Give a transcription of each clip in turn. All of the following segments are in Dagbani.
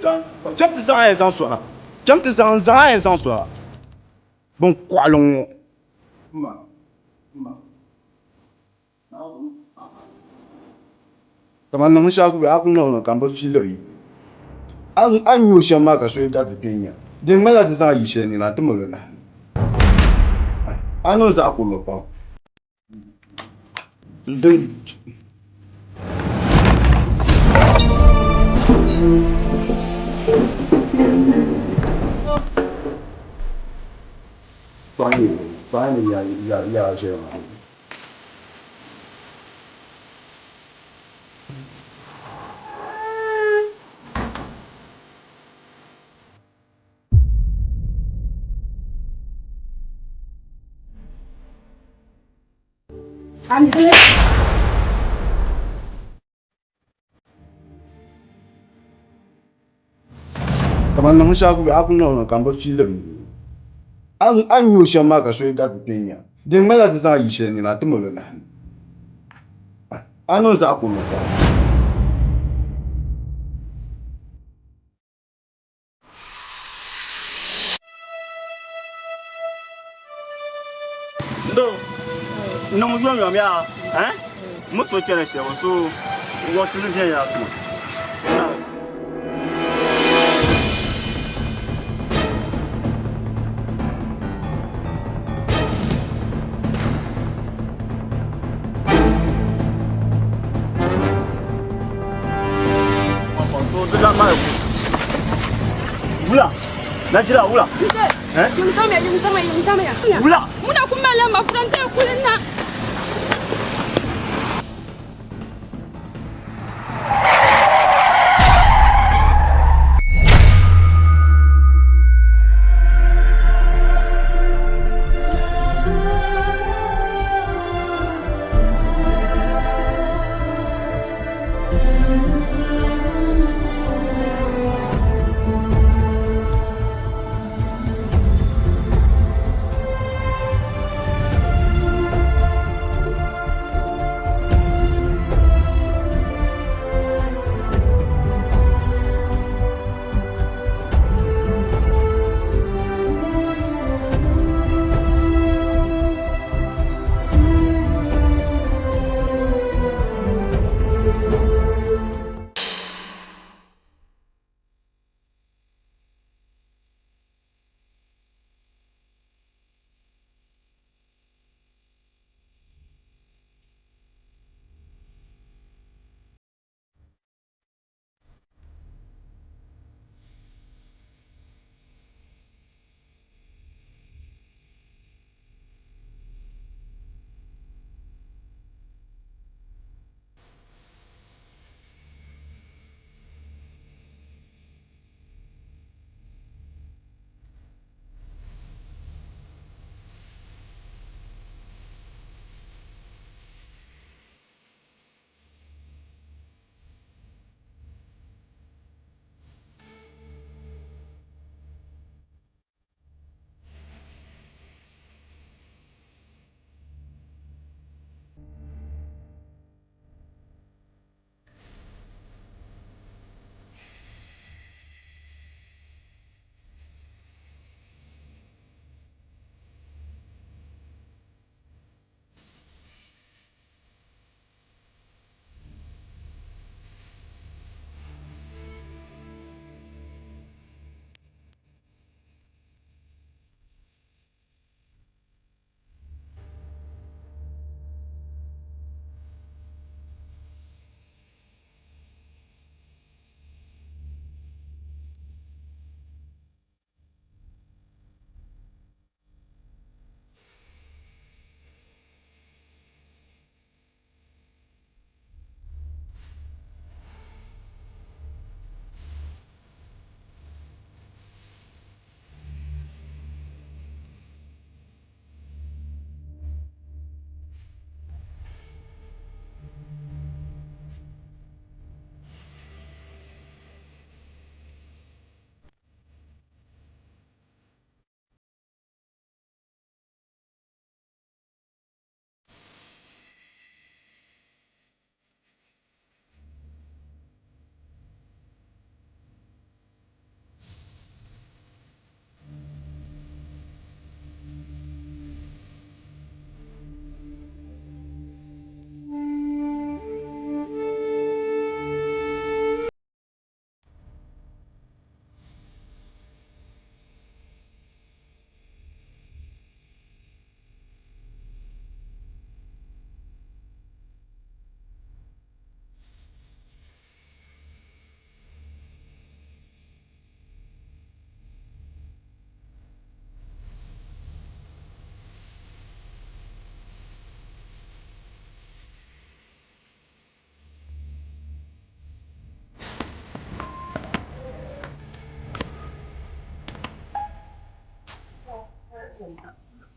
Chaŋ ti zaŋ a yɛn zaŋ so ha. Chaŋ ti zaŋ n-zaŋ a yɛn zaŋ so ha. Bin kɔɣili ŋɔ. Kaman niŋ shɛli a ku niŋ ka m bi fiiliri yi. A ni nya o shɛm maa ka so yi gariti kpe n-nya, di ŋmanila ti zaŋ yi shɛli nina ti mali o nahi. A niŋ zaɣ kurili pam. Paɣa ni yaa ʒiya maa. Kaman niŋ shɛli a ku niŋ ka m bi fiili a ni nya o shɛm maa ka so yi gariti kpe n-nya di ŋmanila ti zaŋ yi shɛli nina ti mali o nahi. A niŋ zaɣ kurili pam. Ndo niŋ yomyom yaa eh mo so chɛni shɛba so wɔtuli viɛnyɛla tuma. Wula Najira wula. Eh? Wula. Muna kuma la makaranta kulin na.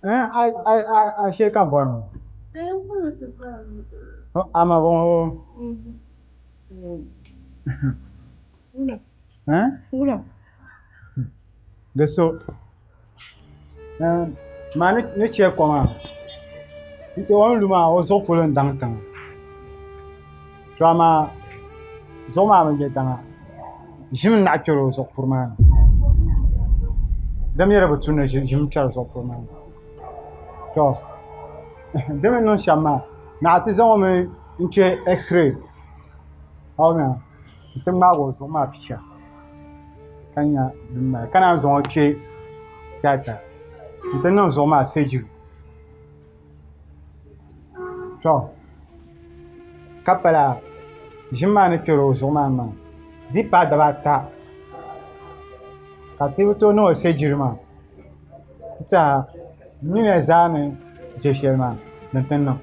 A shee ka bɔri ŋɔ. Ama bɔŋɔ. Di so maa ni chɛ kom maa n tiɛhi o ni lu maa o zuɣu polo n daŋ tiŋa to amaa zuɣu maa bi nyɛ daŋa ʒim n naɣ kpɛri o zuɣu puri maa ni di mii di bi tu ni ʒim kpɛri zuɣu puri maa ni to di mii niŋ shɛm maa naɣ ti zaŋ o mi n kpɛ ɛksiree n ti ŋmaagi o zuɣu maa picha ka nya din mali ka naan zaŋ o kpɛ tiata n ti niŋ zuɣu maa sɛjiri to ka pala ʒim maa ni kpɛri o zuɣu maa ni maa di yi paai dabaata ka ti bi tooi niŋ o sɛjiri maa n tiɛha n nina zaa ni je shɛli maa din ti niŋ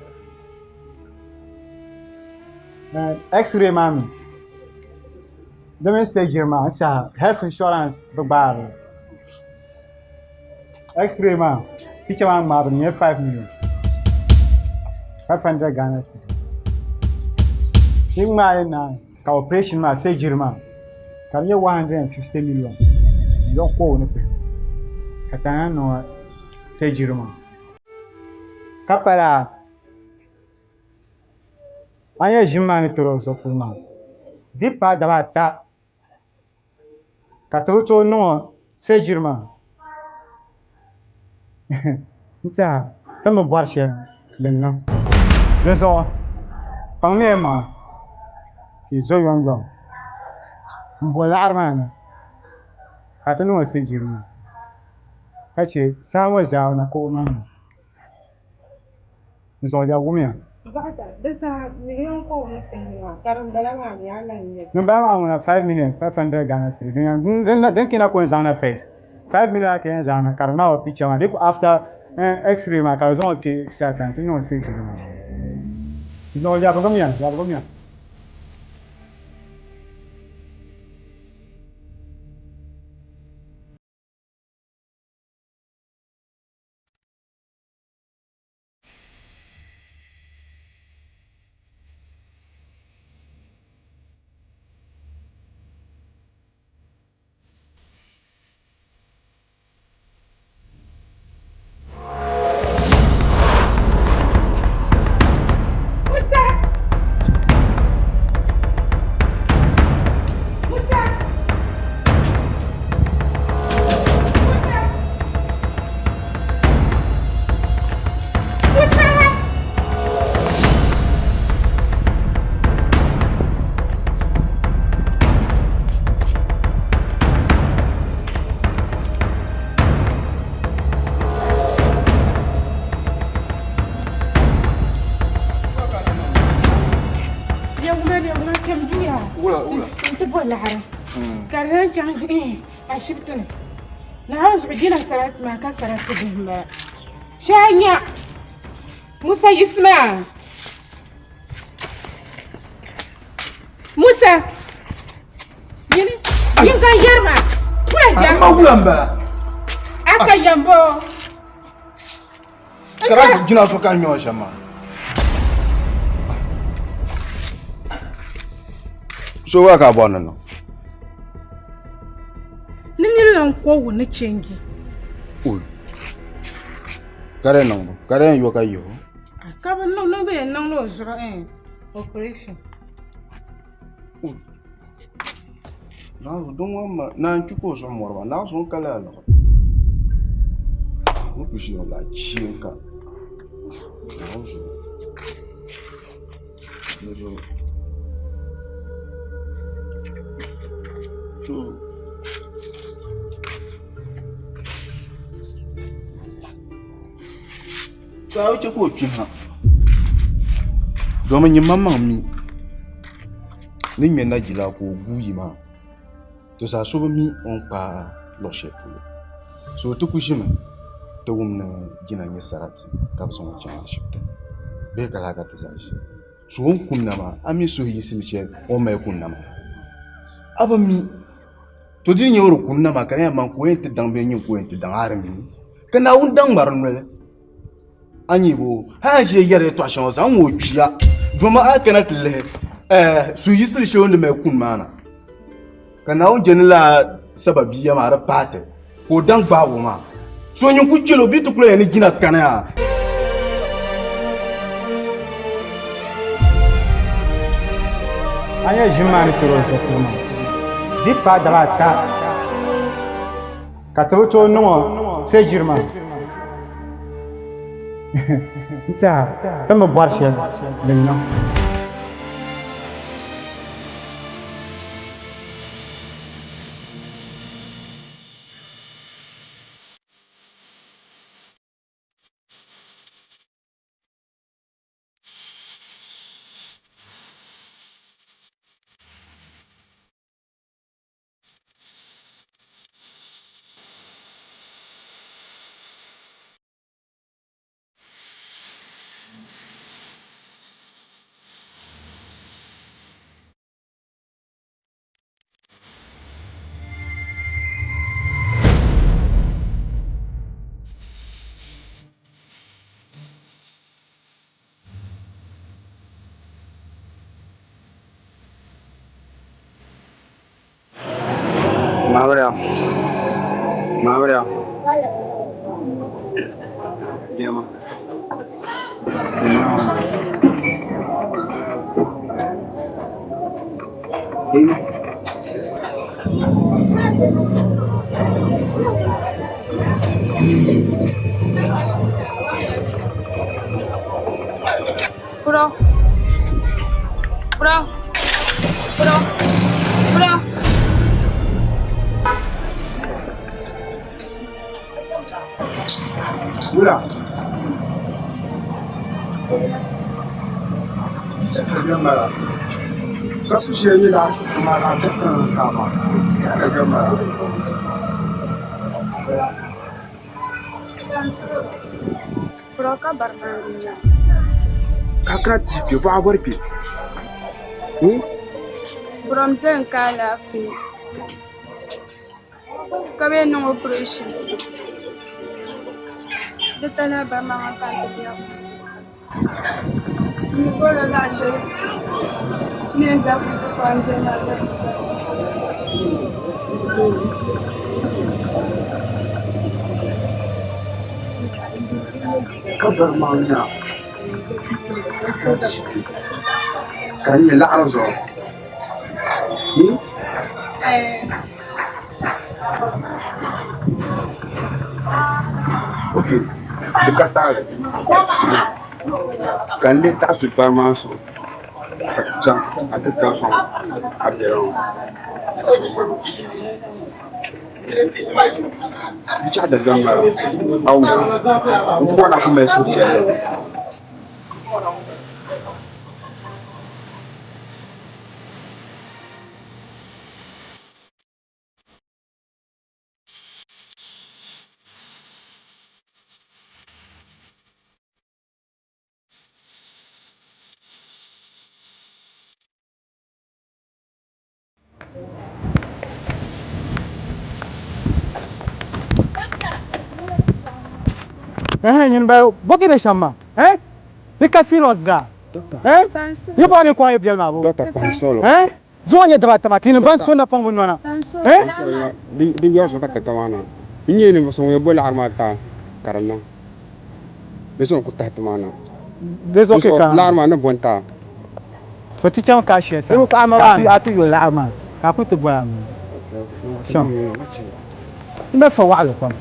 X-ray maa mi di mini surgery maa n tiɛha health insurance bi gbaari li X-ray maa picha maa ŋmaabu di nyɛla 5 million 500 Ghana cedis di ŋmaai naai ka operation maa surgery maa ka di nyɛ 150 million n-zaŋ ka o ni kpɛhi ka tana niŋ surgery maa ka pala A ni yɛn ʒimi maa ni kpɛri o zuɣu polo maa, di yi paai daba ata ka ti bi tooi niŋ o sɛjiri maa n tiɛha ti ni bi bɔri shɛli din niŋ. Di zuɣu kpaŋmiya yi maŋa ka yi zo yomyom m-bo laɣiri maa na ka ti niŋ o sɛjiri maa ka chɛ saha ŋɔ zaa o na ka o maŋ. N zuɣu lɛbigimiya. Din bala maa ŋuna 5 million 500 Ghana cedis din kina ka o zaŋ na first 5 million ka yɛn zaŋ na ka di ŋmaai o picture maa di after x-ray maa ka di zaŋ o kpe theatre nti niŋ o surgery maa. N zuɣu lɛbigimiya lɛbigimiya. Musa! Musa! Musa! Wula wula. N ti bo laɣiri ka di zaŋ chaŋ ashibiti ni Naawuni zuɣu jina sarati maa ka sarati bihi m-bala. Shee nya Musa yiɣisimi a. Musa nyini yin ka yɛri maa kula jɛm. Ma wula m-bala. A ka yɛmbo. Kara jina so ka nyɛ shɛm maa. So wa ka bɔri ni niŋ. Ni niriba n ko wu ni chengi. Ul. Ka di niŋ ka di yɛn yo ka yiho. Ka bi niŋ niŋ bi yɛn niŋ o zuɣu eh operation. Ul. Naawuni din ŋɔ ma naan kpi ka o zuɣu mɔri ba naawuni zuɣu n ka lala liɣiri. N ku ʒiya la cheen ka naawuni zuɣu. So to a bi chɛ ka o kpi ha domi nyini maŋmaŋ mi ni ŋmɛ najila ka o guui maa to zaa so bi mi o ni kpaai luɣu shɛli polo so ti ku ʒimi ti wum ni jina nyɛ sarati ka bi zaŋ o chaŋ ashibiti bee ka laa ka ti zaa ʒiya so o ni kunna maa a mi suhu yiɣisimi shɛli o ni mali kunna maa a bi mi to di ni nyɛ o di kunna maa ka di nyɛla man ka o yɛn ti daŋ bee nyin ka o yɛn ti daŋ a di mi. Ka Naawuni daŋ ŋmari noli. A nyɛ bo, hal a ni ʒiya yɛri yɛtɔɣ shɛŋa zaa n-ŋɔ o kpiya, dama a kana ti lihi suhuyiɣisili shɛli o ni mali kuni maa na. Ka Naawuni je ni lala sababiya maa di paai ti, ka o daŋ gbaag o maa. So nyin ku chɛl o bɛ ti ku lahi ni jina kani a. A nya ʒim maa ni kpɛr o zuɣu polo maa, di paai daba ata ka ti bi tooi niŋ o sɛjiri maa. N tɛha ti ni bi bɔri shɛli din niŋ. Maamriya. Maamriya. Bema. Kuro. Kuro. Kuro. Kuro. Wula. Ka su shɛli nyɛla Ka kana ti kpe bɔɣa bɔri kpe. Burom zani ka alaafee ka bɛ niŋ operation di talahi ba maŋa ka n ti biɛhigu. N ni bɔrila laɣ shɛli ni yɛn zaŋ ti fa n doli maa Ka bari maŋ nya ka di nyɛ laɣiri zuɣu. Ok, di ka taali ka n lee taɣi ti bari maa sɔŋ ka ti chaŋ a ti ka sɔŋ a biɛla ŋɔ. Di chaɣ Dagbaŋ maa, a wum n ku bɔri ni a ku mali suhupiɛlli. Eh, nyin ba bogi ne sham maa. Eh? Di ka serious da. Eh? Yi bɔri ni kɔŋ yi biɛli maa bo. Doctor kpahim solo. Eh? Zuɣu nyɛ dibata maa ka yinim ban so napɔŋ bi nɔna. Eh? Din yɔri so ka ti maa na. N nyɛ ninvuɣ so ŋun yɛn bo laɣiri maa ta ka di niŋ. Di zuɣu n ku tahi ti maa na. Di zuɣu ka ka. Laɣiri maa ni bo n-ta. To ti chaŋ ka shɛ sani. Ka a ti yo laɣiri maa ka a ku ti boli a mi. Shɛm. N bɛ fa waɣili pam.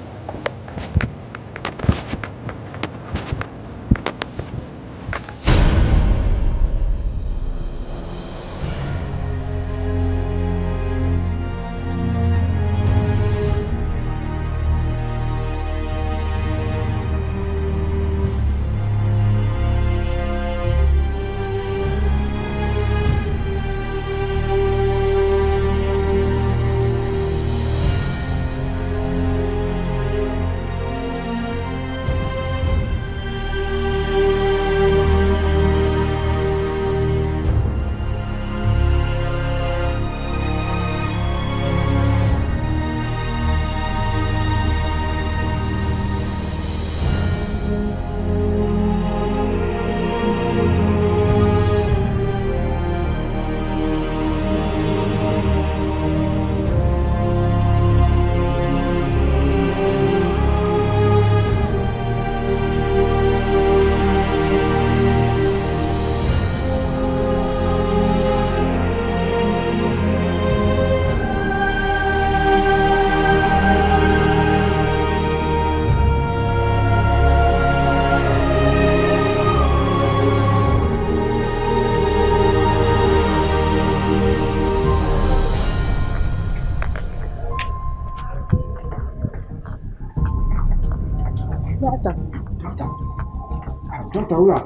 Wula.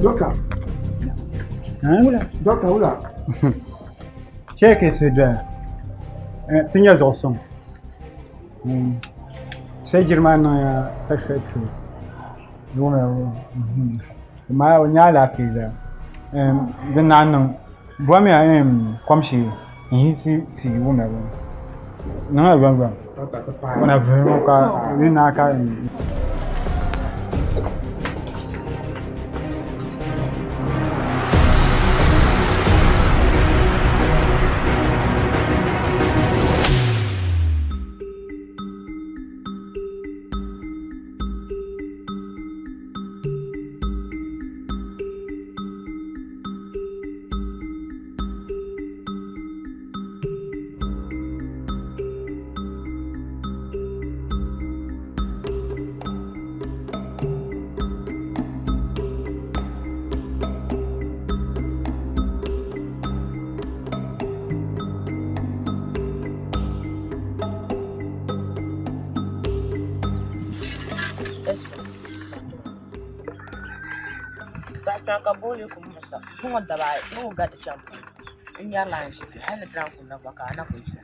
Dɔkta. Wula. Dɔkta wula. Chɛ ka suhu doya. Ti nya zuɣu suŋ. Surgery maa niŋya successfully. O nya alaafee zaa. Di naai niŋ bomiya kom shee n-hiisi tia wumya niŋla yomyom o na vihimi ka di naai ka Paɣa ka booli ku muɣisa zuŋɔ daba ayi ni o gari chaŋ polo n nyɛrila n ʒi kpɛ hali ni ti lahi kunna gba ka a na kuli ʒiya.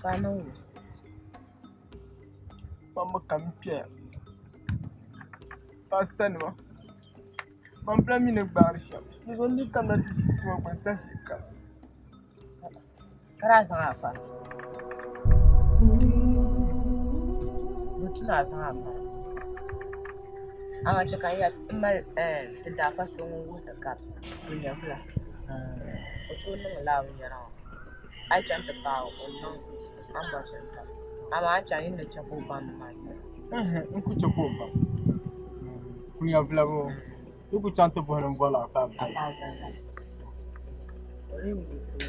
Ka a niŋ o. Kpamba kam kpɛya paasita nima ban bila mi ni gbaari shɛm di zuɣu n dii kamina ti ʒi tia ŋɔ gbuni saha shɛli kam. Ka daa zaŋ afa. Bɛ tu ni a zaŋ afa. Amaa chɛ ka n yɛli m mali ti daafa so ŋun wuhi ti kari o nyɛvila. O tooi niŋ lala binyɛra ŋɔ. A yi chaŋ ti paai o, o ni niŋ a ni bɔri shɛli taba. Amaa a ni chaŋ yi ni chɛ ka o baŋ ni maa yɛla. N ku chɛ ka o baŋ. Ku nyɛvila boo. Yi ku chaŋ ti bɔhi ni m bɔrila a ka a baŋ. O ni mi puuni.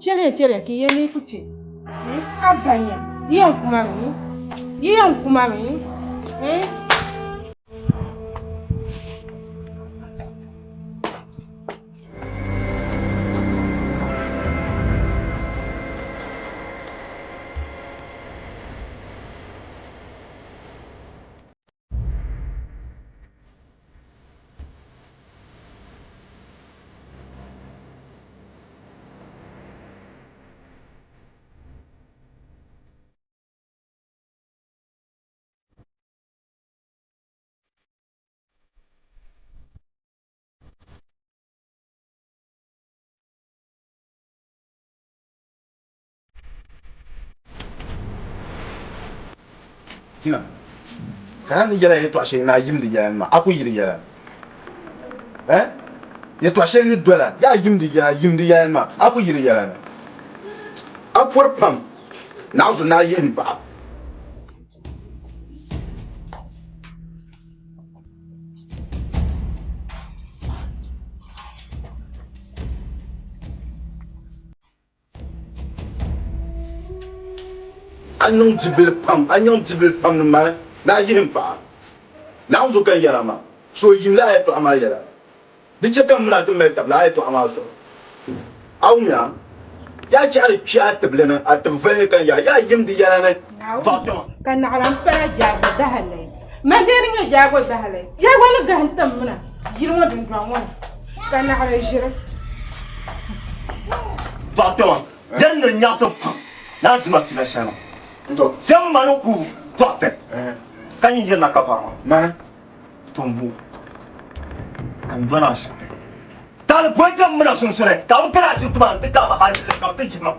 Chɛliya chɛliya ka yi ni ku chɛ a banya yi yɛn kuma mi yi yɛn kuma mi. Tina, ka a ni yɛla yɛtɔɣ shɛli ni a yimdi yɛla ni maa, a ku yi di yɛla ni. Eh? Yɛtɔɣ shɛli ni dola, yaa yimdi yɛla, yimdi yɛla ni maa, a ku yi di yɛla ni. A pɔri pam, naɣizu ni a yihi m paɣa. A niŋ dibili pam, a niŋ dibili pam ni mani ni a yihi m paɣa. Naawuni zuɣu ka n yɛra maa, so yimla a yɛtɔɣa maa yɛla. Di chɛ ka m mini a ti mali tabili a yɛtɔɣa maa zuɣu. A wumya? Yaa chɛɣiri kpi a tibili ni, a tib vali ni ka n yɛra, yaa yim di yɛla ni tɔɣ kpɛma. Ka naɣila m pala jaago dahali. Man dee di nyɛ jaago dahali. Jaago ni gahim tim mina yili ŋɔ dundɔŋ ŋɔ ni ka naɣila ʒiri. Tɔɣ kpɛma, yɛli ni nyaɣisim pam ni a dima pina shɛli maa. Yɛm ma ni ku dɔɣite ka nyin yirina ka vari maa. Mani tombu ka n dɔni a shɛli. Ka di boli jɛm muna sunsuuni ka bɛ kana ashibiti maa nti taɣi ma hali ka bɛ ti yihi ma.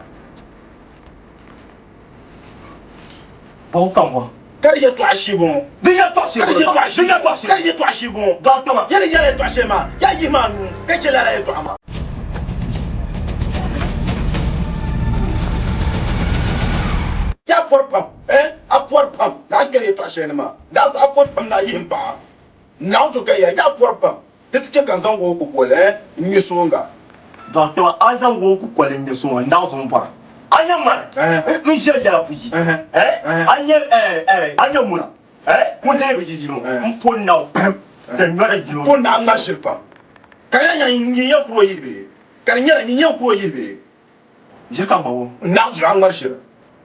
Bɔbu ka m-bɔŋɔ. Ka di yɛtɔɣa shee bɔŋɔ. Di yɛtɔɣa shee Ka di bɔŋɔ. yɛtɔɣa shee Di yɛtɔɣa shee. Ka di yɛtɔɣa shee bɔŋɔ. Dɔɣitɛ maa. Yɛli yɛla yɛtɔɣa shɛli maa, yaa yihi ma a nuu ka chɛ lala yɛtɔɣa maa. Yaa pɔri pam, eh, a pɔri pam ni a kpɛri yɛtɔɣa shɛli ni maa. Daa zuɣu a pɔri pam ni a yihi m paɣa. Naawuni zuɣu ka ya, yaa pɔri pam. Di ti chɛ ka n zaŋ o kukoli, eh, n-ŋme sooŋga. Dɔɣitɛ maa, a zaŋ o kukoli n-ŋme sooŋga, n daa zuŋ bɔra. A nya mani, n ʒiya yɛla puyi, eh, a nya, eh, eh, a nya muna, eh, ŋun lee bi yi yino, m po naw pam, di nyɔri yino. Po naa ŋmari shili pam, ka di nyɛla nyin yɛn ku o yihi bee? Ka di nyɛla nyin yɛn ku o yihi bee? Ʒiri ka ŋma o. Naɣ zuɣu a ŋmari shili.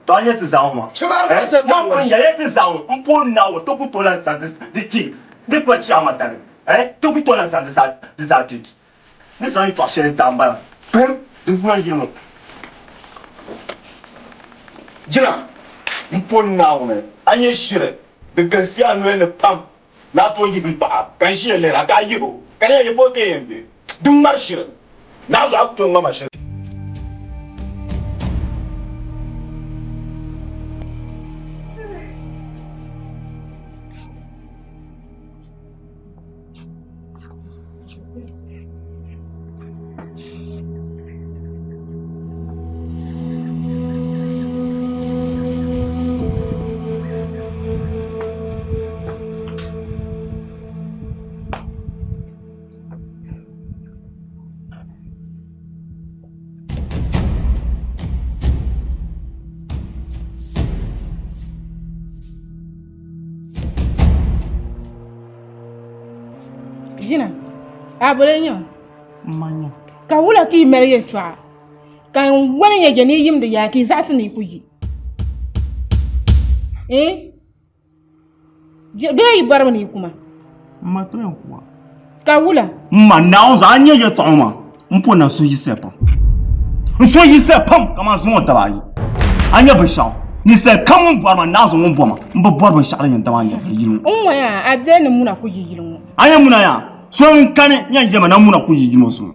To a nyɛ ti zaŋ maa. Chɛ maa ka sɛ Ma pun yɛli ti zaŋ m po Naawuni ti ku tooi lan sa di ti di pa chiyaama dali. Eh, ti ku tooi lan sa di zaa di zaa ti. Ni zaŋ yɛtɔɣ shɛli n-taai m-bala. Kpɛm di nyɔri yili ŋɔ. Jina, m po Naawuni, a nyɛ shiri, di galisiya a noli ni pam ni a tooi yihi m paɣa ka n ʒiya lihir a ka a yih o, ka di yɛn yi pɔi ka yɛn be di ŋmari shiri. Naɣizuɣu a ku tooi ŋma ma shiri. Jina, a boli n-nyɛ o? Ka wula ka yi mali yɛltɔɣa ka n wali nyɛ je ni yi yimdi yaa ka yi zaɣisi ni yi ku yi? Eh? Bee yi bɔrimi ni yi ku ma? M ma toya n-ku a. Ka wula? M ma, Naawuni zuɣu a ni nya yɛltɔɣa ŋɔ maa, m po na n suhu yiɣisiya pam. N suhu yiɣisiya pam kaman zuŋɔ daba ayi. A nya binshɛɣu, ninsal kam ŋun bɔri ma, Naawuni zuɣu ŋun bɔ ma, m bi bɔri binshɛɣu din yɛn dama a nyɛvili yili ŋɔ. N ŋɔ yaa, a beli ni muna ku yi yili ŋɔ. A nya muna yaa, so n-kani yɛn yɛma na muna ku yi yili ŋɔ zuŋɔ.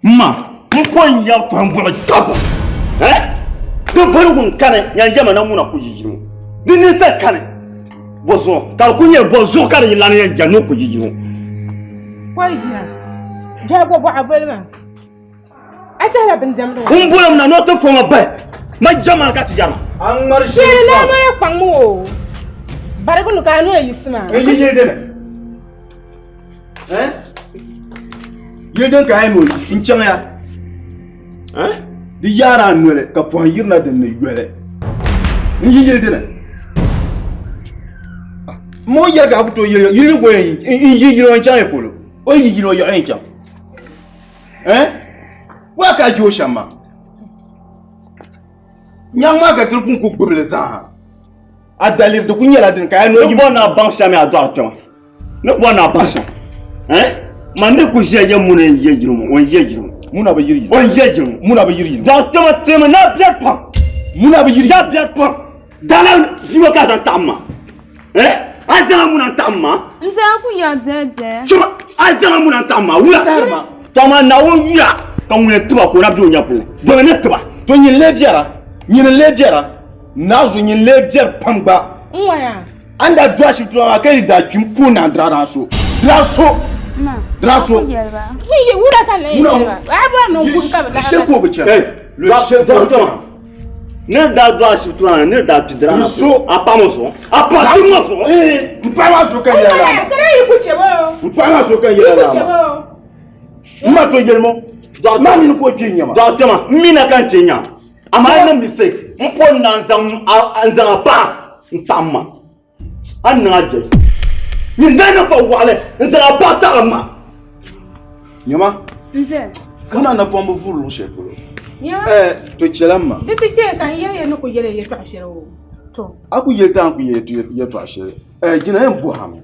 M ma, m po n yab tɔhi m-bɔri jɛbu. Eh? Di voligu n-kani yɛn yɛma na muna ku yi yili ŋɔ. Di ninsal kani bɔ zuɣu ka di ku nyɛ bɔ zuɣu ka di lan yɛn jɛ ni o ku yi yili ŋɔ. Kɔyi jina, jɛhigu bɔɣa voli maa. A tɛhila bini diɛmdi ŋɔ. N boli na ni o ti fo ŋɔ bahi ma jɛma ka ti yɛri ma. A ŋmari shili Shiri pam. naa mali kpaŋmi o. Barigu ni ka a noli yiɣisi maa. N yi yili dini. Eh? Yili din ka a yɛn o n chaŋ ya. Eh? Di yaara a noli ka pɔhim yirina din ni yoli. N yi yili dini. Mo yɛli ka a ku tooi yili yili ko yɛn n yi yili o n chaŋ ya polo. O yi yili o yaɣa yɛn chaŋ. Eh? Wa ka je o shɛm maa? Nyaŋ maa ka tiri pun ku gbubili zaaha. A daliri di ku nyɛla dini ka a yɛn o Ni bɔri ni a baŋ shɛm a dɔɣiri kpɛma. Ni bɔri ni a baŋ shɛm. Eh? Man ni ku ʒiya yɛ muna n yɛ yili ŋɔ, o n yɛ yili ŋɔ. Muna bi yiri yili. O n yɛ yili ŋɔ. Muna bi yiri yili. Dɔɣiri kpɛma teemi ni a biɛri pam. Muna bi yiri yili. Ya biɛri pam. Dala bia ŋɔ ka a zaŋ taɣim ma. Eh? A zaŋ muna n-taɣim ma. N zaa ku ya biɛri biɛri. Chima, a zaŋ muna n-taɣim ma. Wula. Taɣiri ma. Tɔ maa Naawuni yuya ka ŋun yɛn tiba ka o na be o nyɛvuli ni. Domi ni tiba. To nyin lee biɛra, nyin n-lee biɛra, Naawuni nyin lee biɛri pam gba. N waya. A ni daa do ashibiti maa ka yi daa kpi m-puhi naan diraanso. Diraanso! Diraanso! Wula ka n lee yɛli ba? A bɔri ni n kuri ka bɛ lahi. Shɛli ka o bi chana. Luɣ shɛli ka o bi chana. Ni daa do ashibiti maa ni daa kpi diraanso. So. A paɣa ŋɔ zuɣu. A paɣa ti ŋɔ zuɣu. N paɣa maa zuɣu ka n yɛli lala maa. Kara yi ku chɛ ba o. N paɣa maa zuɣu ka n Yi yɛli ku lala chɛ maa. ba o. N ma to yɛli mo. Maa mini ka o kpe n-nyɛ ma. Dɔɣi kpɛma, n mi na ka n chɛ nya. Amaa a niŋ mistake. M po n na n zaŋ a paɣa n taɣim ma. A ni niŋ a jɛli. Nyin daa niŋ fa waɣili n zaŋ a paɣa taɣim ma. Nyama. N zaya. Kuna napɔŋ bi vuri luɣ shɛli polo. Nyama. Eh, to chɛla m ma. Di ti chɛ ka n yɛli ya ni ku yɛli yɛtɔɣa shɛli o. To. A ku yɛli ti a ni ku yɛli yɛtɔɣa shɛli. Eh, jina yɛn bɔhimi.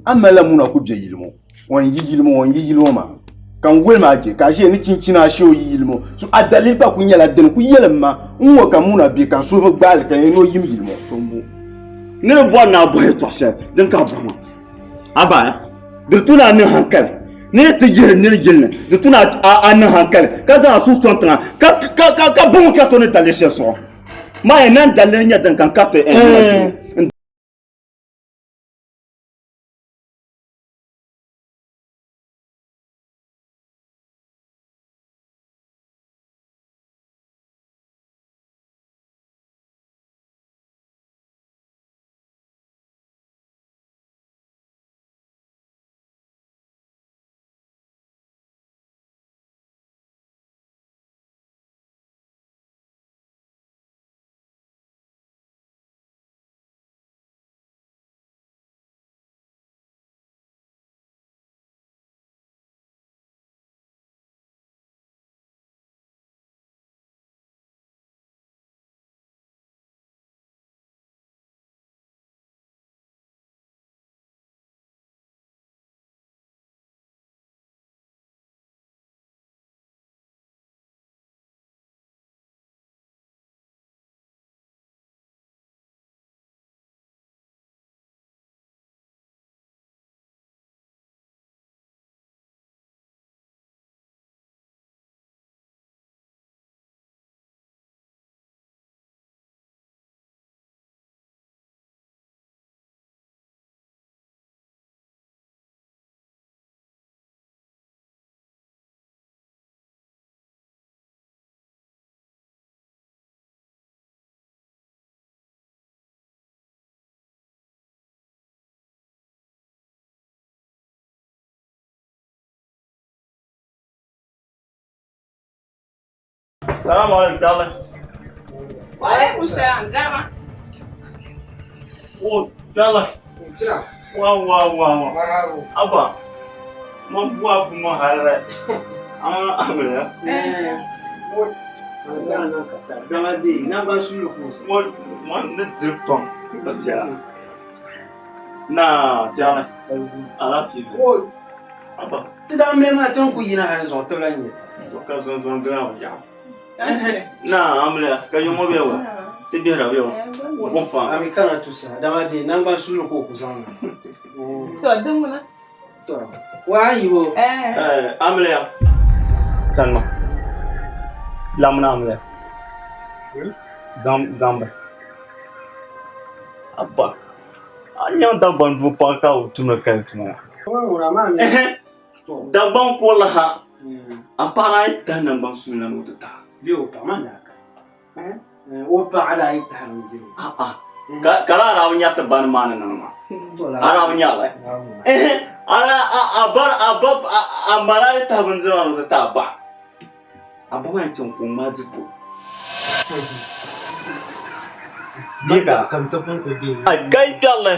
A malila muna ku be yili ŋɔ. O ni yi yili ŋɔ, o ni yi yili ŋɔ maa. Ka n woli maa je ka a ʒiya ni chinchina a shee o yi yili ŋɔ. So a daliri gba ku nyɛla dini ku yɛlim ma n ŋɔ ka muna be ka n suhu bi gbaali ka n yɛn ni o yim yili ŋɔ. To m-bo. Ni di bɔri ni a bɔhi yɛtɔɣ shɛli din ka a bɔhi ma. A ba, di tu ni a niŋ hankali Ni ti yihiri nir yili ni, di tu ni a niŋ hankali ka zaŋ a suhu sɔŋ tiŋa ka bɔŋɔ kariti o ni daliri shɛli zuɣu. Maa yɛn naan daliri nyɛ din ka n kariti n Salamu alaikum dala. Wa alaikum salam dama. Oh, dala. Wa wa wa wa. Marhaba. Abba. Mon buwa fu mo harare. Ah, amina. Eh. Wo. Ana na kafta. Dama de na ba su lu ko. Mo mo ne zir pam. Abja. Na, dala. Ala fi. Wo. Abba. Ti da me ma tan ku yina han zo tabla ni. To ka zo zo ga ya. Na, amina, ka yo mo be wa. Ti bi ra be wa. Bon fa. Ami kana tusa. Dama de na ba su lu ko ku zan. To dun muna. To. Wa yibo. Eh. Eh, amina. Sanma. Lamuna amina. Zam zamba. Abba. An yan Dagbaŋ duu paɣa ka o tumdi kali tuma. Wa wura ma mi. Dagbaŋ kuɣili ha, a paɣa daa yi tahi naŋgban suuni na ni o ti tahi. Bɛ o paɣa maa daa ka. O paɣa daa yi tahi mi diri. A'a. Ka ka daa daa bi nya ti bani maa ni niŋ maa. A daa bi nya li. A daa a a bar a ba a ma daa yi tahi bindira maa ni o ti tahi ba. A ba maa yɛn chaŋ ka o ŋmaai dipo. Bika. Kam ti pun ku deei. Ai kai kpɛrili.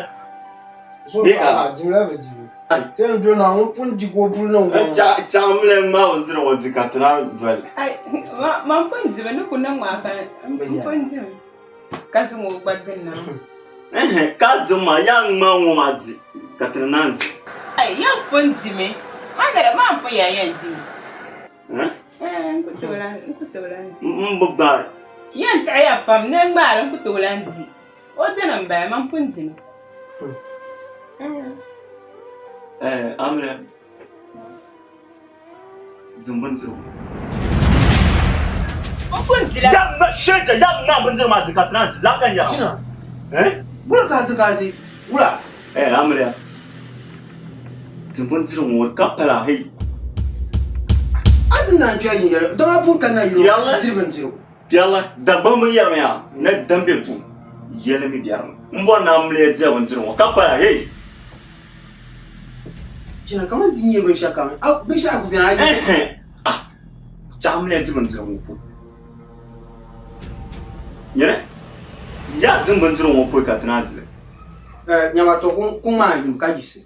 So Bika. paɣa maa dimla bi dibu. Ti yɛn do Naawuni pun di ka o puli niŋ gɔŋ. Chaɣimli ŋmaai bindira ŋɔ di ka ti naan doli. Ai ma ma pun dimi ni ku niŋ maa ka n pun dimi ka zaŋ o gba dinna. Ka dim maa yaa ŋmaai ŋɔ maa di ka ti naan di. Ai yan pun dimi ma ni di maa pun yaa yɛn dimi. N ku tooi lan n ku tooi lan di. N bi gbaai. Yɛn taɣiya pam ni n ŋmaali n ku tooi lan di. O dini m-bala man pun dimi. Amiliya, dim bindirigu. N pun dila. Ya ŋma shɛja, ya ŋma bindirigu maa di ka ti naan di. Lala ka n yɛra. Jina, wula ka a ti ka a di? Wula? Amiliya, dim bindirigu ŋɔ ka pala hei. A ti naan kpɛri n yɛli, dama pun kanna yili o ka ti diri bindirigu. Piɛla, Dagbaŋ bi yɛrimi yaa ni din be duu yɛli mi biɛrimi. M bɔri ni amiliya diya bindirigu ŋɔ ka pala hey! Jina, kaman di nyɛ binshɛɣu kam, a binshɛɣu ku beni a yi. Ɛhɛn! Ah! Chɛ amiliya di bindirigu ŋɔ pɔi. Nyini, yaa dim bindirigu ŋɔ pɔi ka ti naan di li. Eh, nyama to ku ŋmaai yim ka yiɣisi.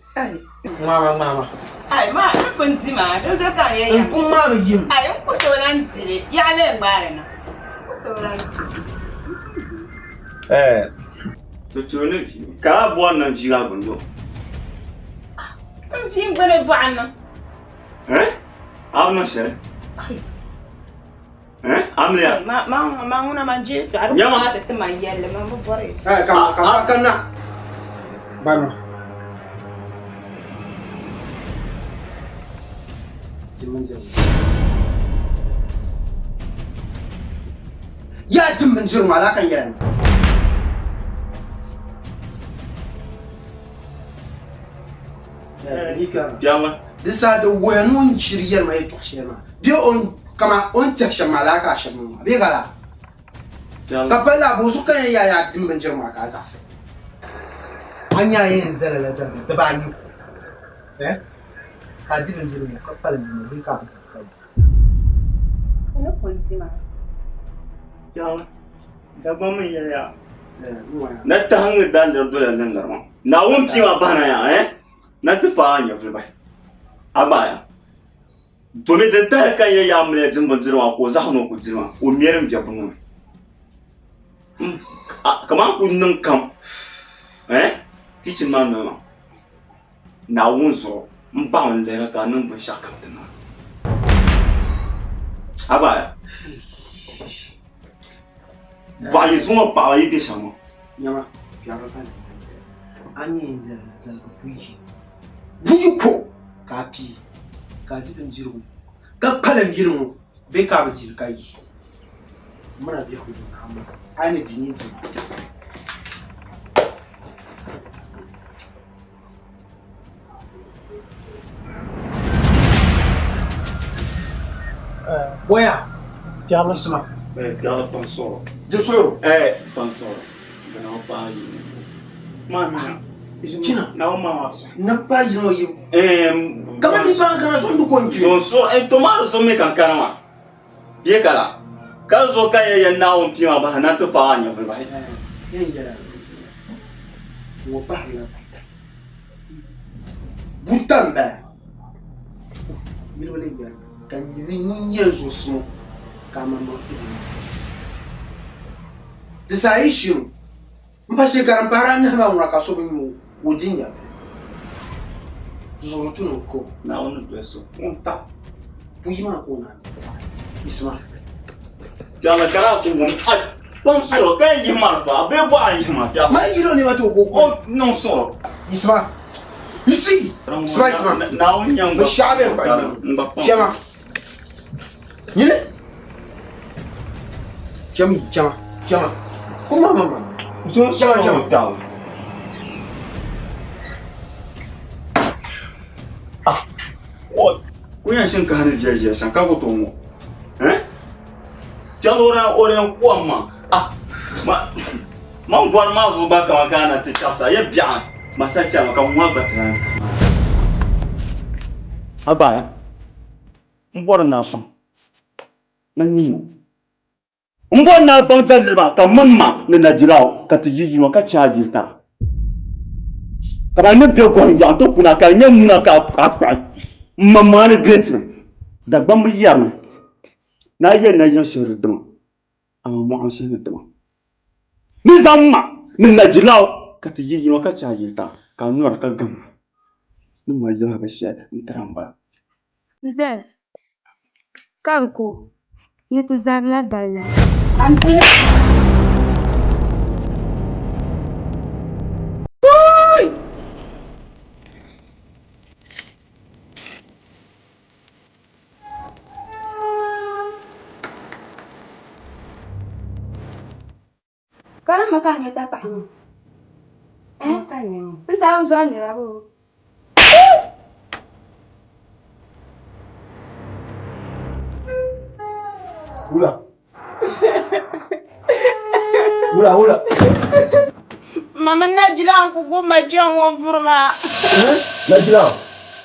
Ŋmaama ŋmaama. Ai ma n pun di maa di zuɣu ka n yɛn N pun ŋmaami yim. Ai n ku tooi lan di li yaɣa lee ŋmaali na. N ku tooi lan di li. Eh, ti turi ni vi ka a bɔri ni n viigi a gbuni yo. N vi n gbuni bɔɣu niŋ. Eh, a bi niŋ shɛli. Eh, amiliya. Ma ma ma ŋuna man je tɔɣa di Nyama. kuma ti ti man yɛlli man bi bɔri yɛltɔɣa. Eh, kam kam kam na. Bye ma. Dim bindirigu. Yaa dim bindirigu maa, laa ka n yɛli maa. Di saha di wuhiya ni o ni ʒiri yɛli ma yɛltɔɣa shɛli maa bee o ni kaman o ni tɛhi shɛm maa laa ka a shɛbi niŋ maa bee ka laa? Ka pali laa bɔ zuɣu ka yɛn yaa yaa dim bindirigu maa ka a zaɣisi? A nya a yɛn zali la zabiri dibaayi ko eh ka a di bindirigu ŋɔ ka kpalim di ni bee ka a bi di ka yi? N ni pun di maa. Jama, Dagbamb n yɛli ya. Na tahiŋ daliri dola niŋdiri maa. Naawuni pii ma bahina ya eh na ti faai a nyɛvuli bahi. A gba ya. Domi din tahi ka n yɛn yaa mali dim bindirigu maa ka o zaɣisi ni o ku dili maa, o mɛri m biɛbu ŋɔ ni. Kaman ku niŋ kam eh kichin maa noli maa Naawuni zuɣu m baɣa n lihira ka a niŋ binshɛɣu kam ti niŋ. A gba ya. Baɣa yi zuŋɔ paɣaba yi bɛ shɛm ŋɔ. Nyama, biɛri ka ni a ni yɛn zali zaligu buyi buyi ko ka a pii ka a di bindirigu ka kpalim yili ŋɔ bee ka a bi dili ka yi muna biɛhigu din kam a ni di nyin di Boya Piɛɣu sima Piɛɣu pansɔrɔ. Di sɔrɔ. Pansɔrɔ. Bina o paai yi. Maa mina. China. Na o maa sɔrɔ. Na paai yi ŋɔ yi. Kama mi paai kana so n-di ko n-kpe. Zon sɔrɔ. To maa di so mi kan kana maa. Bee ka la. Ka di zuɣu ka yɛn yɛn Naawuni pii maa bahi na nti faai a nyɛvili bahi. Yɛn yɛla ŋɔ bahirila buta. Buta m-bala. Niriba ni yɛri ka nyini ŋun yɛn zo simo ka a maŋmaŋ ti di Di saha yi shiri m pa shee ka din pahiri anahi maa ŋuna ka so bi nya o ka o di nyɛvili. Di zuɣu di tu ni o ka o. Naawuni ni dolisi o ŋun taɣi buyi maa ka o naan Isma. Jama ka daa ku wum a kpaŋ sɔrɔ ka yɛn yihi marafa bee bɔɣa n yihi ma biɛɣu. Ma yiri o nɛma ti o ka o O niŋ sɔrɔ. Isma. Isi. Isma Isma. Naawuni nyɛ n gba. Binshɛɣu bɛ n kpa n gba kpaŋ. Chɛma. Nyini. Chɛmi chɛma chɛma. Kuma ma ma. Chɛma chɛma. Ah. Ku yɛn shini kahi ni viɛl ʒiya shɛm ka ku tooi ŋɔ eh Chɛli o daa o daa kom maa ah ma man gɔri maa zuɣu gba kaman ka a na ti chabisa ya biɛɣu ma sa chɛmi ka ŋɔ gba ti lahi A baaya n bɔri ni a baŋ na nyin ŋɔ n bɔri ni a baŋ daliri maa ka mini ma ni Najirao ka ti yi yino ka chɛ a yili taa Kaman ni be gɔrim yaɣa nti kuna ka di nyɛ muna ka a kpuɣi m maŋmaŋa ni be ti ni. Dagbamba yɛrimi ni a yɛli nayiŋ shihiri dima, amaa mɔɣu n-shihiri dima. Ni zaŋ ma ni najilaɣu ka ti yi yino ka chɛ a yili taa ka a nyɔri ka gam ma. Ni ma yɛli ba shɛli n-tiri a m-bala. N-zali ka n ku ni ti zabila dali la. Karimma ka a nya tapaɣa ŋɔ? Eh? N zaa bi zɔri nira boo? Wula. Wula, wula. Mama Najila n ku gbubi ma jɛŋ ŋɔ buri maa. Najila,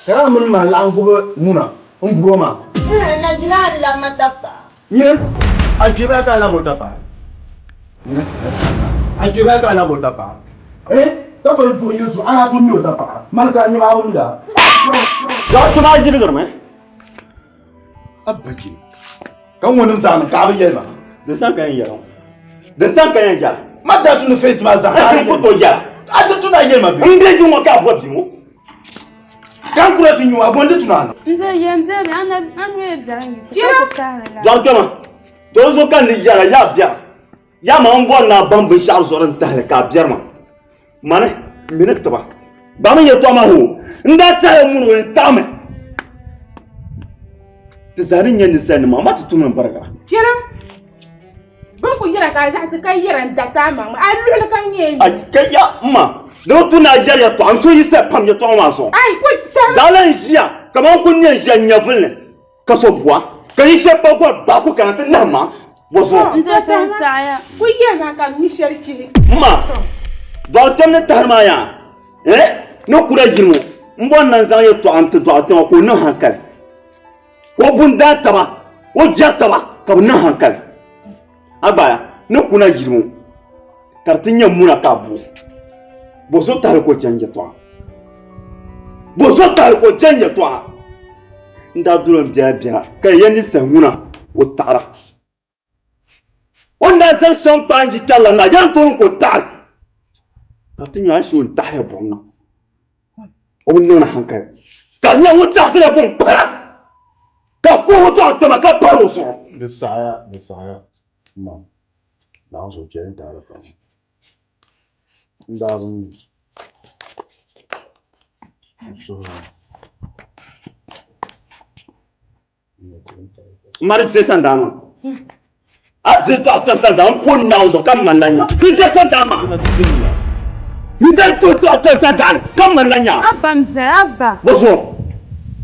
ka a mini ma laɣim gbubi muna n buri o maa. Najila n labi ma tapaɣa. Nyini, a kpe baa ka a labi o tapaɣa. A kpe baa ka a labi o tapaɣa. Eh, ka pali duɣu yili zuɣu, a na tum mi o tapaɣa. Mani ka a nyɛ maa wumda. Zaɣ kpɛma a yirigirimi. Abba jini, ka ŋɔ nim zaa niŋ ka a bi yɛli ma. Di san ka yɛn yɛli ŋɔ. Di san ka yɛn yɛli. Ma daa tu ni face maa zaa. N ku tooi yɛli. A ti tu ni a yɛli ma bɛ. N bɛ ji ŋɔ ka a bɔ bia ŋɔ. Kan kura ti nyu a gondi tuna. Nze yɛn dɛbi a na a nɔya biɛri n yiɣisi ka ku tahiri la. Dɔri kpɛma to zo ka ni yɛra yaa biɛra yaa ma n bɔri ni a baŋ binshɛɣu zuɣu din tahili ka a biɛri ma mani n mi ni tiba ba mi yɛltɔɣa maa hoo n daa tɛhila muni o yɛn taɣimi Ti zaa ni nyɛ ninsalinima amaa ti tumdi m-barigira. Chira, bɛ ni ku yɛra ka a zaɣisi ka yɛra n-dariti a maŋ maa, a luɣili kam nyɛla A nyini. ka ya m ma, di bi tu ni a yɛri yɛtɔɣa n suhu yiɣisiya pam yɛtɔɣa maa zuɣu. Ai, ku tam. Daa lan ʒiya kaman n kul nyɛ n-ʒiya nyɛvili ni ka so bua, ka yi shɛb gba gɔri baa ku kana ti nahim ma bɔ zuɣu? N ti tooi saɣiya. Ku yɛli ma ka m mi shɛli chihi. M ma, dɔɣitɛm ni tahiri maa yaa, eh, ni kura yili ŋɔ, m bɔri ni n zaŋ yɛtɔɣa n-ti dɔɣitɛma ka o niŋ hankali. Ka o bundaan taba, o jɛri taba ka bɛ niŋ hankali. A gbaaya ni kuna yili ŋɔ ka di ti nyɛ muna ka a bo. Bo so tahili ka o chani yɛtɔɣa. Bo so tahili ka o chani yɛtɔɣa. N daa dolo n biɛla biɛla ka ya ninsal ŋuna o taɣira. O ni daa zaŋ shɛm kpaai n yi kpɛrila na yɛli tooni ka o taɣi ka ti nya ashi o ni taɣiya buɣim na o bi niŋdi hankali ka di nyɛ ŋun taɣisila buɣim kpara ka kuhi o dɔɣi kpɛma ka pari o zuɣu. Di saɣiya, di saɣiya, ma, Naawuni zuɣu chɛli n taali pam. N daa bi mi n suhuri ni. Mari je sandaa maa. A je dɔɣi kpɛm sandaa n po Naawuni zuɣu ka ŋmanila nya. N je sandaa maa. N je dɔɣi kpɛm sandaa ni ka ŋmanila nya. Abba m biɛla abba. Bɔ zuɣu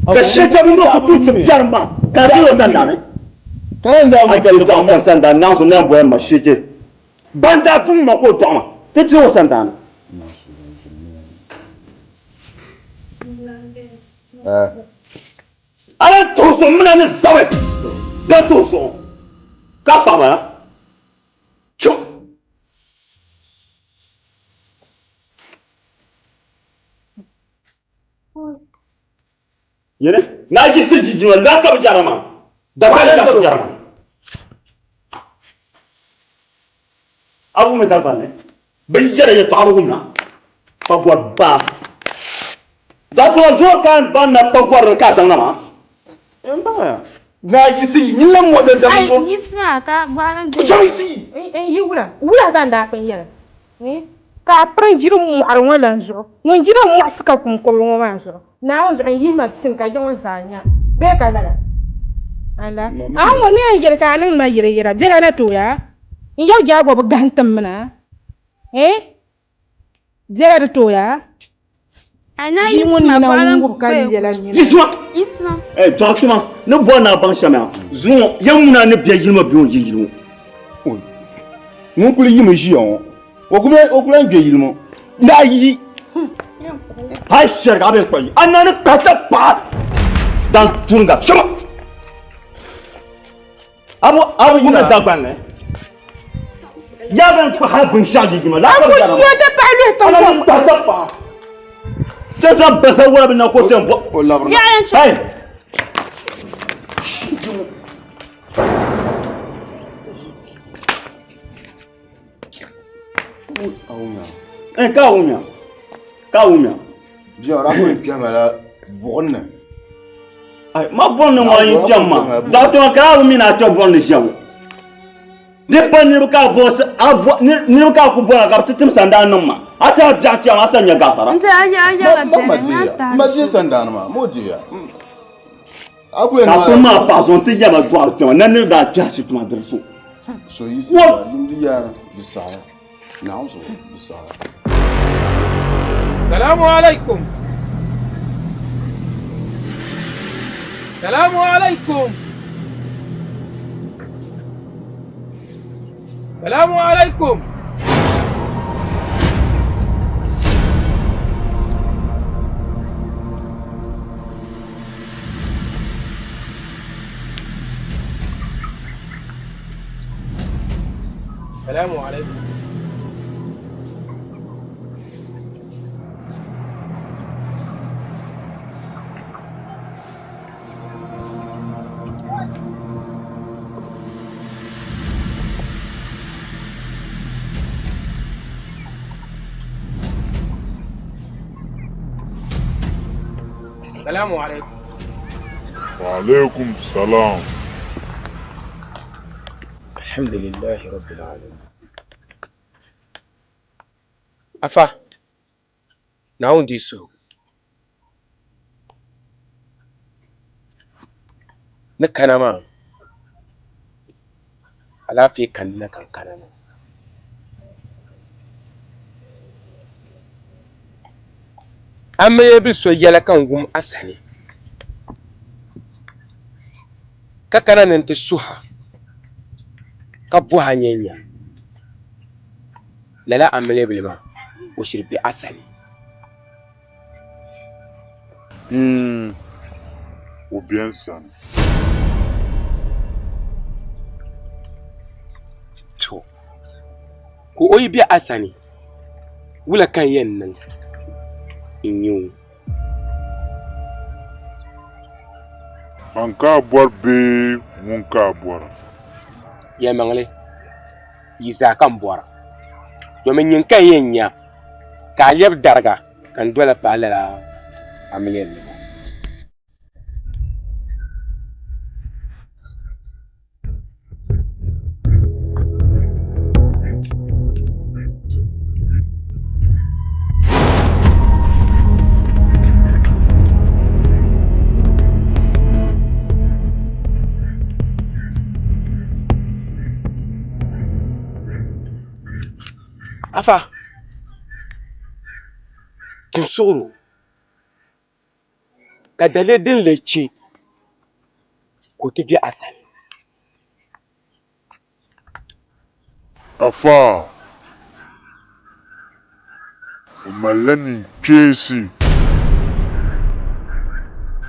ka shɛchɛbi ŋɔ ku tum ti biɛrim maa ka a je o sandaa ni. A je dɔɣi kpɛm sandaa ni Naawuni zuɣu na bɔya ma shɛchɛ. Ban daa tum ma ka o dɔɣi ma ti je o sandaa ni. A lan tuhi so mina ni zabi ka tuhi so ka kpaɣi ba na. Chɔ! Nyini, naa yiɣisi jijima laa ka bi jɛra maa, daba ayi ka bi jɛra maa. A wummi Dagbanli? Bɛ yɛra yɛtɔɣa bi wumna, pagɔri baa. Dagbaŋ zuɣu ka n baŋ na pagɔri ni ka a zaŋ na maa. N baŋya. Naa yiɣisi yi nyini la mɔ dindam Ai, to. yiɣisi maa ka bɔɣili n Chaŋ yiɣisi yi. N yi wula, wula ka n daa pun yɛli ni ka a piri jiri mɔɣiri ŋɔ lan zuɣu. Ŋun jiri mɔɣisi ka kum kɔbili ŋɔ maa zuɣu. Naawuni zuɣu n yihi ma sin ka yiŋ zaa nya bee ka lala. Ala, a ŋɔ ni yɛn yɛli ka a niŋdi ma yiriyira biɛla na tooi a? N yab jaagɔ bi gahim tim mi na? Eh? Biɛla di tooi a? Ana Bia ŋun Yisma nina bɔɣili ŋub ka yɛla nina. Yisma! Yisma. Eh, dɔɣi kpɛma ni bɔri ni a baŋ shɛm yaa zuŋɔ ya ŋuna ni bɛ yili ŋɔ bɛ ŋɔ yi yili ŋɔ. Ŋun kuli yimi ʒiya ŋɔ o ku lan gbe yili ŋɔ ni a yi hali shɛriga a bɛ kpa yi a na ni kpahi ta paɣa dan turinga shɛma abu abu yina Dagbaŋ ni yaa bɛn kpa hali binshɛɣu yi yima laa A ku yo ti paɣa luhi tiŋ a na ni kpahi ta paɣa ti zaŋ basa wara bi na ko tɛn bɔ o labirina. Yaɣa n-chɛ. Hey! Eh, ka wumya ka wumya Bia o daa kuli kpɛhimala buɣim ni. Ai, ma buɣim ni ŋɔ yi kpɛm ma dɔɣitɔ ka a bi mi ni a kpɛ buɣim ni ʒiya ŋɔ ni pa niriba ka a bo a bo niriba ka a ku bɔra ka bi ti tim sandaani niŋ ma a ti a biɛɣu kpɛm a sa nya gaafara. N ti a yɛla Ma ma biɛni deeya ŋa ma deei sandaani maa ma o deeya. A kuli Ka kuli maa paɣa so n-ti yɛma dɔɣiri kpɛma na niri daa kpɛhi shituma diri so. So yi saɣiya yimdi yaara di saɣiya Naawuni zuɣu di saɣiya. Salamu alaikum. Salamu alaikum. Salamu alaikum. Salamu alaikum. Salamu alaikum. Wa alaikum salam. Alhamdulillahi rabbil alamin. Afa, Naawuni deei suhigu. Ni kana maa, alaafee kanna ka n kana maa. Amiliya bi so yɛla ka n wum a sani, ka kana ni n ti suh a, ka bɔh a nyɛ nya lala amiliya bili maa o shiri be a sani. Iin, o be n sani. To, ka o yi be a sani, wula ka n yɛn niŋ n-nya o? Man ka a bɔri bee ŋun ka a bɔra? Yɛlimaŋli, yi zaa ka m bɔra, domin nyin ka n yɛn nya ka a lɛbi dariga ka n dola paai lala amiliya ni maa. Afa, n suhir o ka daliri din lee chɛ ka o ti be a sani. Afa, o malila ninkpeensi.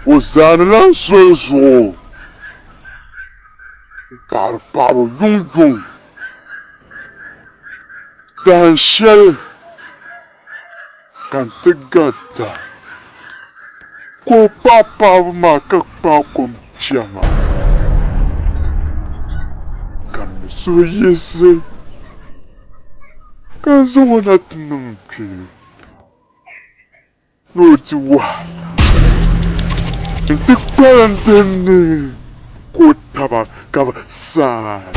O zaanila n soli zuɣu m-paɣiri paɣibu yuŋyuŋ. Dahin shɛli ka n ti garita, ka o paɣi paɣibu maa ka kpaai kom chana, ka m mi suhu yiɣisi ka n zaŋ o na ti niŋ kpe ni o di wahala nti kpalim din ni ka o taba ka bɛ saai.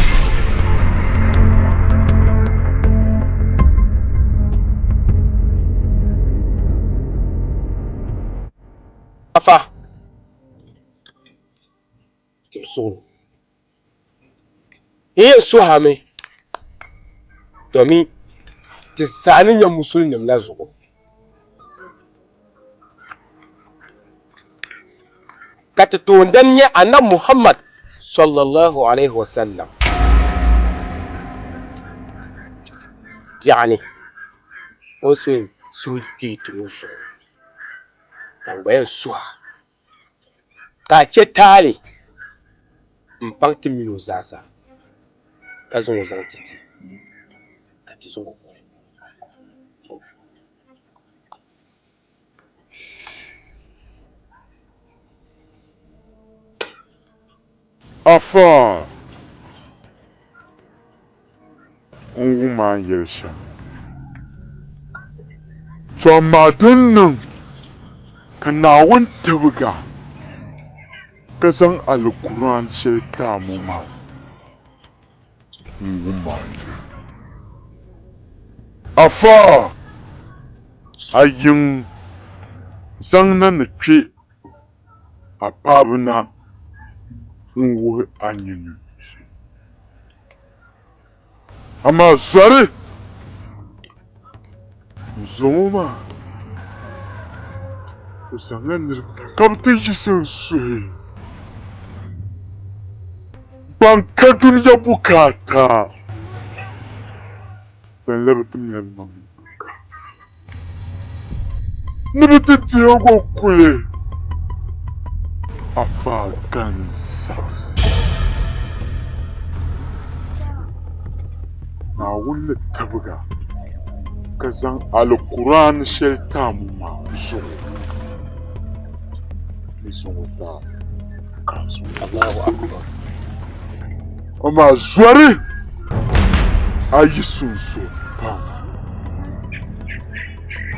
Afa, tim suɣulo. N yɛn suhi a mi domin ti zaa ni nyɛ musulinim la zuɣu. Ka ti toondan nyɛ Annabi Muhammad sallallahu alaihi wasallam biɛɣuni o ni so yɛn suhi deei ti ŋɔ zuɣu ka n gba yɛn suhi a ka a chɛ taali m-paŋ ti min o zaasa ka zaŋ o zaŋ ti ti ka ti zaŋ o kuli. Afa, n wum a ni yɛli shɛm. To amaa din niŋ ka Naawuni tibig a ka zaŋ Alikuran shɛli ti a ŋɔ maa, n wum a ni yɛli. Afa, a yiŋ zaŋ na ni kpe a paɣibu na n-wuhi a nini so. Amaa zɔri n-zo ŋɔ maa, o zaŋla niriba ka bɛ ti yiɣisi n-suhi ban ka dunia bukaata bɛn labi ti mali maŋ ni bɛ ti deeg o kuli afa ka n zaɣisi. Naawuni ni tibig a ka zaŋ Alkur'aani shɛli ti a ŋɔ maa zuɣu ni zaŋ o ti a ka a zaŋ o ti a. Amaa zɔri a yi sunsuuni pam.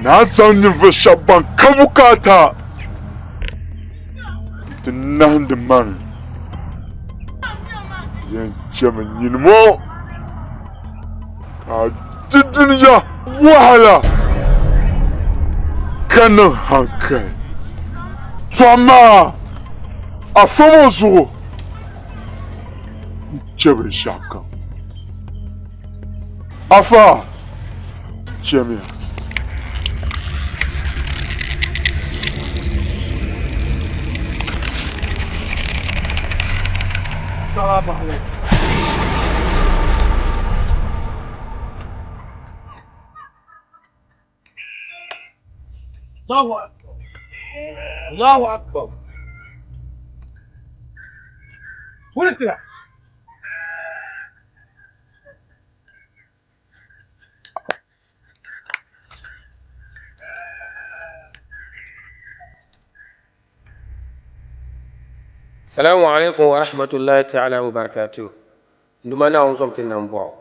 Ni a zaŋ ninvuɣ shɛb ban ka bukaata nti nahindi man yɛn chɛmi nyini ŋɔ ka a di dunia wahala ka niŋ hankali. To amaa a fom o zuɣu. chɛ binshɛɣukam. Afa! Chamiya. Salamu alaikum. Allahu akbar. Allahu akbar. Wulitira. Salamu alaikum wa rahmatullahi ta'ala wa barakatuh. Nduma Naawuni zom ti nambɔɣu.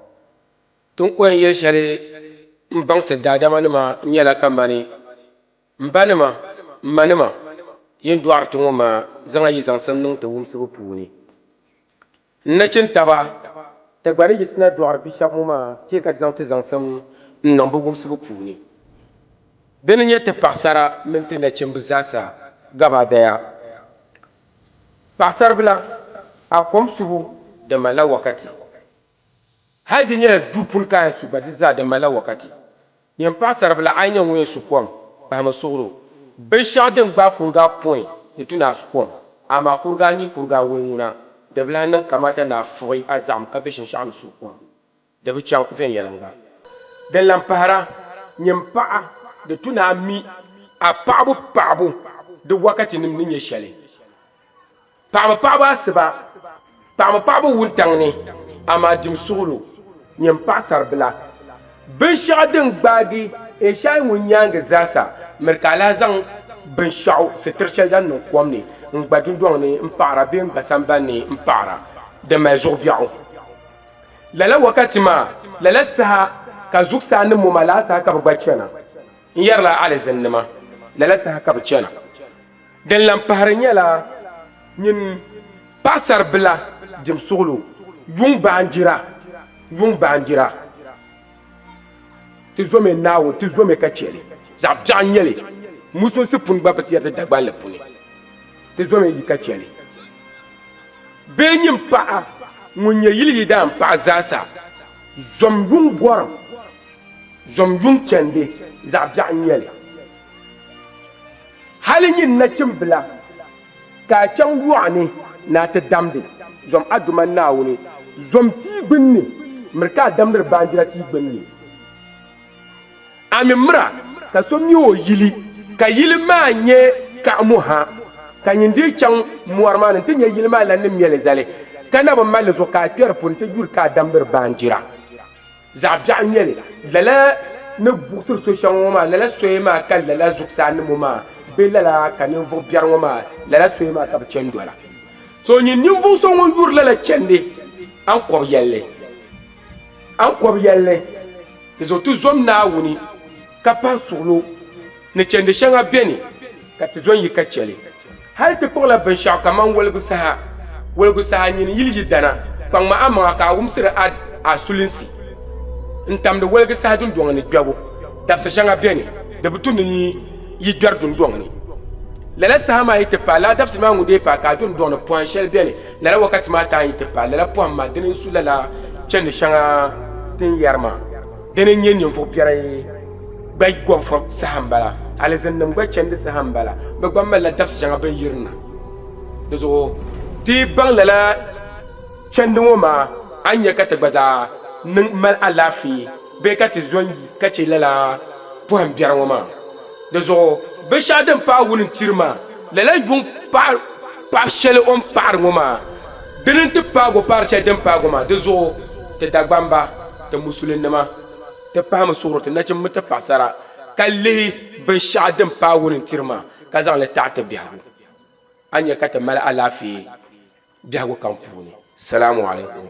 Ti ni ku yɛn yɛli shɛli m-baŋsi daadamanima nyɛla kamani m banima, m manima yi ni dɔɣiri ti ŋɔ maa zaŋ yi zaŋsim niŋ ti wumsibu puuni. N nachintaba, ti gba ni yiɣisina dɔɣiri bi shɛba ŋɔ maa chɛ ka ti zaŋ ti zaŋsim n-niŋ bɛ wumsibu puuni. Di ni nyɛ ti paɣisara mini ti nachimba zaasa gabaadaya. Paɣisaribila, a kom subu di malila wakati. Hal di nyɛla duu puni ka a yɛn su gba, di zaa di malila wakati. Nyin paɣisaribila, a yi nyɛ ŋun yɛn su kom, pahimi suɣilo. Binshɛɣu din gbaai kuriga pɔi di tu ni a su kom, amaa kuriga a ni kuriga awɔi ŋuna, di bi lahi niŋ kamata ni a fuɣi a zaɣim ka be shinshɛɣu ni su kom. Di bi chaŋ viɛnyɛliŋga. Din lan pahira, nyin paɣa, di tu ni a mi a paɣibu paɣibu di wakatinim ni nyɛ shɛli. Paɣimi paɣibu asiba, paɣimi paɣibu wuntaŋ ni, amaa dim suɣilo, nyini paɣisaribila. Binshɛɣu din gbaagi Ɛshai ŋun nyaaŋa zaasa, miri ka a lahi zaŋ binshɛɣu sitir shɛli din niŋ kom ni n-gba dundɔŋ ni m-paɣira bee n-gba samban ni m-paɣira din mali zuɣu biɛɣu. Lala wakati maa, lala saha ka zuɣusaa ni moma laa saha ka bɛ gba chana. N yɛrila alizinnima, lala saha ka bɛ chana. Din lan pahiri nyɛla nyin paɣisaribila dim suɣilo yuŋ baanjira, yuŋ baanjira. Ti zomi Naawuni, ti zomi ka chɛ li. Zaɣ biɛɣu n-nyɛ li. Musulinsi puni gba bi ti yɛri ti Dagbanli puni. Ti zomi yi ka chɛ li. Bee nyin paɣa ŋun nyɛ yili yidaan paɣa zaasa, zom yuŋ gɔrim, zom yuŋ chandi, zaɣ biɛɣu n-nyɛ li. Hali nyin nachimbila, ka a chaŋ yɔɣu ni ni a ti damdi, zom a Duuma Naawuni zom tia gbinni, miri ka a damdiri baanjira tia gbinni. A mi mira ka so mi o yili, ka yili maa nyɛ kaɣimu ha, ka nyin dii chaŋ mɔri maa ni nti nya yili maa lan ni me li zali, ka na bi mali li zuɣu ka a kpe di puuni nti yuri ka a damdiri baanjira. Zaɣ biɛɣu n-nyɛ li. Lala ni buɣisiri so shɛŋa ŋɔ maa, lala soya maa ka lala zuɣusaanima ŋɔ maa bee lala ka ninvuɣ biɛri ŋɔ maa, lala soya maa ka bɛ chani dola. So nyin ninvuɣ so ŋun yuri lala chandi, a ni kɔbi yɛlli. A ni kɔbi yɛlli. Di zuɣu ti zom Naawuni ka pahi suɣilo ni chandi shɛŋa beni ka ti zo n-yi ka chɛ li. Hal ti kpuɣila binshɛɣu kaman woligu saha. Woligu saha nyin yili yidana, kpaŋmi amaŋa ka a wumsiri a a sulinsi n-tamdi woligi saha dundɔŋ ni kpɛbu. Dabisa shɛŋa beni, di bi tu ni yi kpɛri dundɔŋ ni. Lala saha maa yi ti paai, lala dabisili maa ŋun dee paai ka a dundɔŋ ni pɔhim shɛli beni, lala wakati maa ti a yi ti paai lala pɔhim maa, dini n-su lala chandi shɛŋa ti ni yɛri maa. Dini n-nyɛ ninvuɣ biɛri gba gɔbu saha m-bala, alizinnim gba chandi saha m-bala, bɛ gba malila dabisi shɛŋa bɛ ni yirina. Di zuɣu ti yi baŋ lala chandi ŋɔ maa, a ni nya ka ti gba zaa niŋ mali alaafee bee ka ti zo n-yi ka chɛ lala pɔhim biɛri ŋɔ maa. Di zuɣu binshɛɣu din paai wuni n-tiri maa, lala yuŋ paɣ shɛli o ni paɣiri ŋɔ maa, dini n-ti paag o paɣiri shɛli din paag o maa. Di zuɣu ti Dagbamba, ti Musulinnima, ti pahimi suɣiri ti nachimba mini ti paɣisara ka lihi binshɛɣu din paai wuni n-tiri maa ka zaŋ li taɣi ti biɛhigu. A ni nya ka ti mali alaafee biɛhigu kam puuni. Salaamu alaikum.